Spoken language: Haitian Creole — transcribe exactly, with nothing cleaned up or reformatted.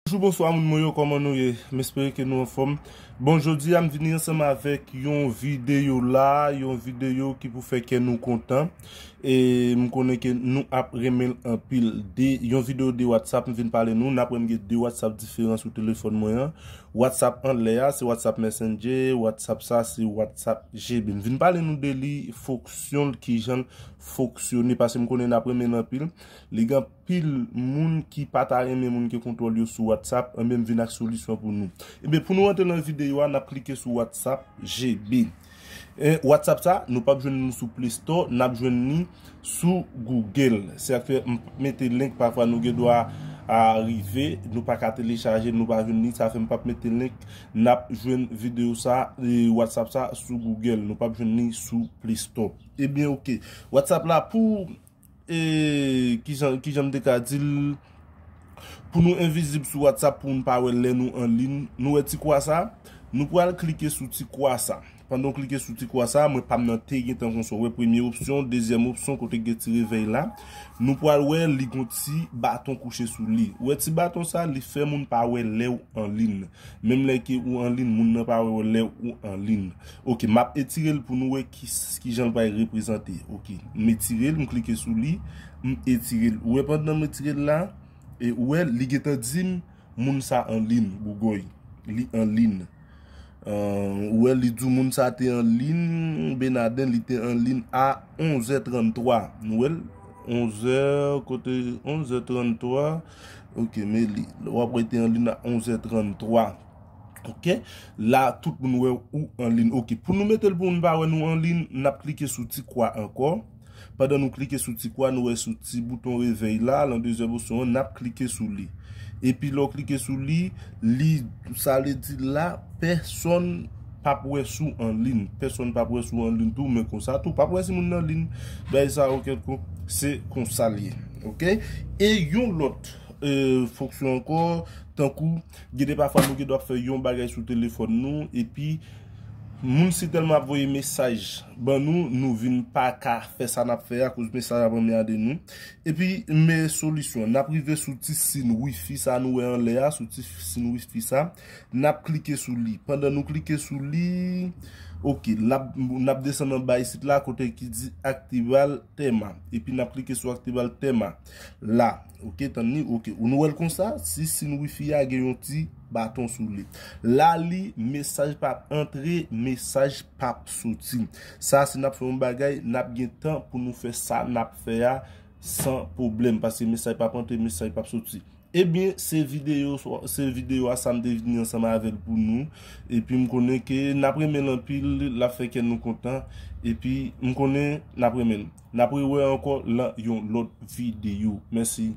Bonjou, bonswa moun mwen yo, kòman nou ye? M espere ke nou anfòm. Bon, jodi a m vini ansanm avèk yon videyo la, yon videyo ki pou fè kè nou kontan. E m konnen ke nou ap renmen l anpil. De, yon videyo de WhatsApp, m vin pale nou, n ap wè m gen de WhatsApp diferan sou telefòn mwen an. WhatsApp anlè a, se WhatsApp Messenger, WhatsApp sa, se WhatsApp G B. M vin pale nou de li, fonksyon l, kijan l fonksyone, paske m konnen n ap renmen l anpil. Li gen anpil moun ki pa ta renmen moun gen kontwòl yo sou WhatsApp, anben m vin ak solisyon pou nou. Ebyen, pou nou rantre nan videyo a, n ap klike sou WhatsApp G B. E WhatsApp sa, nou p ap jwenn li sou Play Store, n ap jwenn li sou Google. Se sa k fè m p ap mete link, pafwa nou gen dwa a rive, nou pa ka telechaje, nou pa jwenn li, sa fè m p ap mete link, n ap jwenn videyo sa, e WhatsApp sa sou Google, nou p ap jwenn li sou Play Store. Ebyen, oke. WhatsApp la pou, e, kijan, kijan m te ka di l, pou nou envizib sou WhatsApp, pou nou pa wè lè nou anliy, nou wè ti kwa sa, nou pral klike sou ti kwa sa. Pandan w klike sou ti kwa sa, mwen pa m nan te gentan konsa. Ou wè premye opsyon, dezyèm opsyon, kote k gen ti revèy la. Nou pral wè li gon ti baton kouche sou li. Ou wè ti baton sa, li fè moun pa wè lè w anliy. Menm lè ke ou anliy, moun nan pa wè lè ou anliy. Oke, m ap etire l pou nou wè ki, kijan l pral reprezante. Oke, m etire l, m klike sou li, m etire l. Ou wè pandan m etire l la, e ou wè li gentan di m, moun sa anliy, bougòy. Li anliy. Euh, ou wè, li di w moun sa te anliy, Benaden, li te anliy a onz è tranntwa. Nou wè l, onz è, kote, onz è tranntwa. Oke, men li, w ap wè te anliy a onz è tranntwa. Oke, la, tout moun wè ou anliy. Oke, pou nou mete l pou moun pa wè nou anliy, n ap klike sou ti kwa ankò. Pandan nou klike sou ti kwa, nou wè sou ti bouton revèy la, lan dezyèm opsyon an, n ap klike sou li. Epi lè w klike sou li, li, sa vle di la, pèsonn p ap wè si w anliy. Pèsonn p ap wè si w anliy tou, men konsa tou, p ap wè si moun nan anliy. Bagay sa yo kèlkonk, se konsa l ye. Oke? E yon lòt, e, fonksyon ankò, tankou, gen de pafwa nou gen dwa fè yon bagay sou telefòn nou, epi moun si tèlman ap voye mesaj ban nou, nou vin pa ka fè sa n ap fè a, akoz mesaj ap anmède nou. Epi, men solisyon, n ap rive sou ti siy wifi sa nou wè anlè a, sou ti siy wifi sa, n ap klike sou li. Pandan nou klike sou li, oke, n ap, n ap desann anba isit la, kote ki di aktival tema. Epi n ap klike sou aktival tema. La, oke, tann li, oke. Ou nou wè l konsa, si siy wifi a gen yon ti baton sou li. La li, mesaj p ap antre, mesaj p ap soti. Sa, si n ap fè yon bagay, n ap gen tan pou nou fè sa n ap fè a san pwoblèm, paske mesaj p ap antre, mesaj p ap soti. Ebyen, se videyo, se videyo a sa m te vini ansanm avè l pou nou. Epi m konnen ke n ap renmen l anpil, l ap fè kè nou kontan. Epi m konnen n ap renmen l. N ap rewè ankò lan yon lòt videyo. Mèsi.